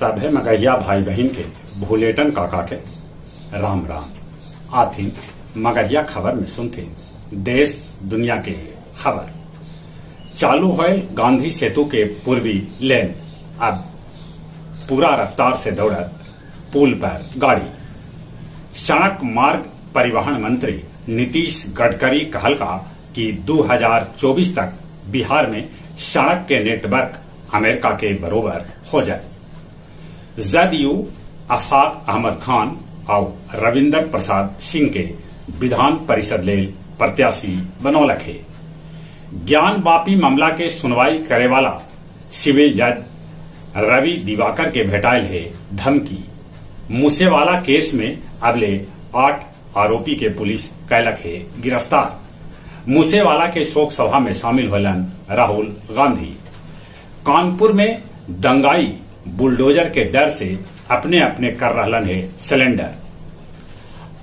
सभे मगहिया भाई बहिन के भुलेटन काका के राम राम। आथिन मगहिया खबर में सुनथिन देश दुनिया के खबर। चालू होयल गांधी सेतु के पूर्वी लेन, अब पूरा रफ्तार से दौड़त पुल पर गाड़ी। सड़क मार्ग परिवहन मंत्री नीतीश गडकरी कहलका कि 2024 तक बिहार में सड़क के नेटवर्क अमेरिका के बरोबर हो जाए। जदयू आफाक अहमद खान और रविंदर प्रसाद सिंह के विधान परिषद लेल प्रत्याशी बनौलक हे। ज्ञानवापी मामला के सुनवाई करे वाला सिविल जज रवि दिवाकर के भेटायल है धमकी। मूसेवाला केस में अबले 8 आरोपी के पुलिस कैलक है गिरफ्तार। मूसेवाला के शोक सभा में शामिल होलन राहुल गांधी। कानपुर में दंगाई बुलडोजर के डर से अपने अपने कर रहलन है सिलेंडर।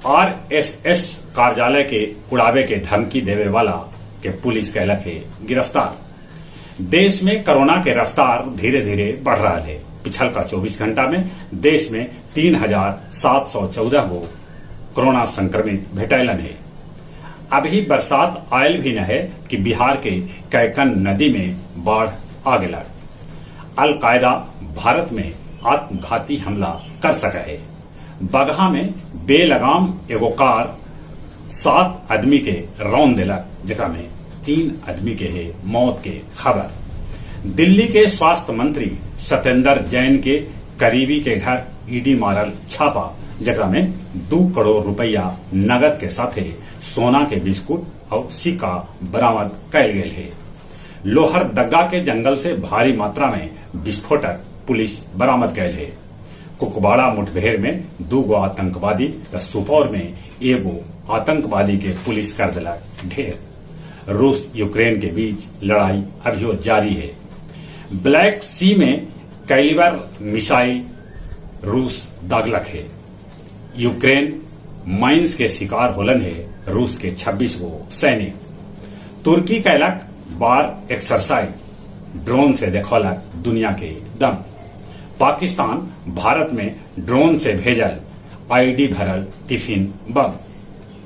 आरएसएस कार्यालय के उड़ावे के धमकी देवे वाला के पुलिस कैलक है गिरफ्तार। देश में कोरोना के रफ्तार धीरे धीरे बढ़ रहा है। पिछल का 24 घंटा में देश में 3714 गो कोरोना संक्रमित भेटैलन है। अभी बरसात आयल भी न है कि बिहार के कैकन नदी में बाढ़ आ गया। अलकायदा भारत में आत्मघाती हमला कर सका है। बगहा में बेलगाम एगो कार 7 आदमी के रौन दिलक, जेकरा में 3 आदमी के है मौत के खबर। दिल्ली के स्वास्थ्य मंत्री सत्येंद्र जैन के करीबी के घर ईडी मारल छापा, जेकरा में 2 करोड़ रुपया नगद के साथे सोना के बिस्कुट और सिक्का बरामद कैल गेल है। लोहरदगा के जंगल से भारी मात्रा में विस्फोटक पुलिस बरामद कैल है। कुकवाड़ा मुठभेड़ में 2 गो आतंकवादी त सुपौर में 1 आतंकवादी के पुलिस कर दिलक ढेर। रूस यूक्रेन के बीच लड़ाई अभियो जारी है। ब्लैक सी में कैलिबर मिसाइल रूस दागलक है। यूक्रेन माइंस के शिकार होलन है रूस के 26 गो सैनिक। तुर्की कैलक बार एक्सरसाइज, ड्रोन से देखौलक दुनिया के दम। पाकिस्तान भारत में ड्रोन से भेजल आईडी भरल टिफिन बम।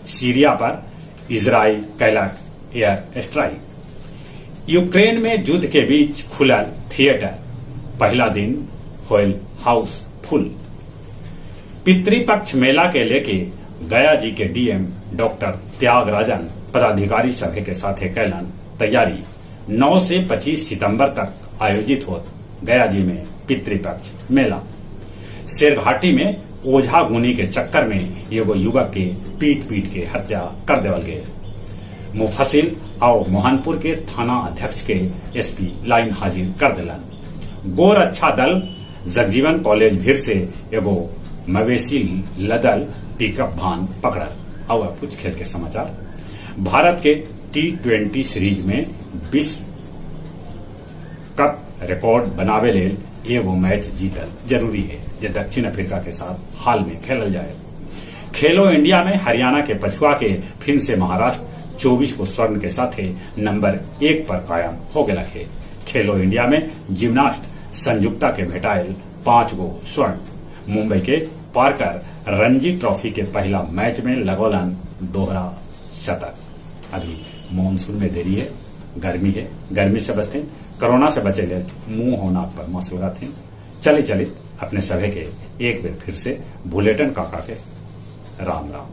सीरिया पर इजराइल कैलक एयर स्ट्राइक। यूक्रेन में युद्ध के बीच खुलल थिएटर, पहला दिन होयल हाउस फुल। पितृपक्ष मेला के लेके गया जी के डीएम डॉक्टर त्यागराजन पदाधिकारी सभा के साथे कैलन तैयारी। 9 से 25 सितंबर तक आयोजित होत गया जी में पितृपक्ष मेला। शेरघाटी में ओझा गुनी के चक्कर में एगो युवक के पीट पीट के हत्या कर देवल गए। मुफसिल और मोहनपुर के थाना अध्यक्ष के एसपी लाइन हाजिर कर दिलन। गोर अच्छा दल जगजीवन कॉलेज भीड़ से एगो मवेशी लदल पिकअप भान पकड़ल। और अब कुछ खेल के समाचार। भारत के T20 series में विश्व कप रिकॉर्ड बनावे लेल एगो मैच जीतल जरूरी है, जो दक्षिण अफ्रीका के साथ हाल में खेलल जाए। खेलो इंडिया में हरियाणा के पछुआ के फिर से महाराष्ट्र 24 को स्वर्ण के साथ नंबर 1 पर कायम हो गया है। खेलो इंडिया में जिम्नास्ट संयुक्ता के भेटायल 5 गो स्वर्ण। मुंबई के पार्कर रणजी ट्रॉफी के पहला मैच में लगौलन दोहरा शतक। अभी मानसून में देरी है, गर्मी है, गर्मी से बचते, कोरोना से बचे ले मुंह हो नाक पर मास्क लगाते। चले चले अपने सभे के एक बार फिर से बुलेटिन काका के राम राम।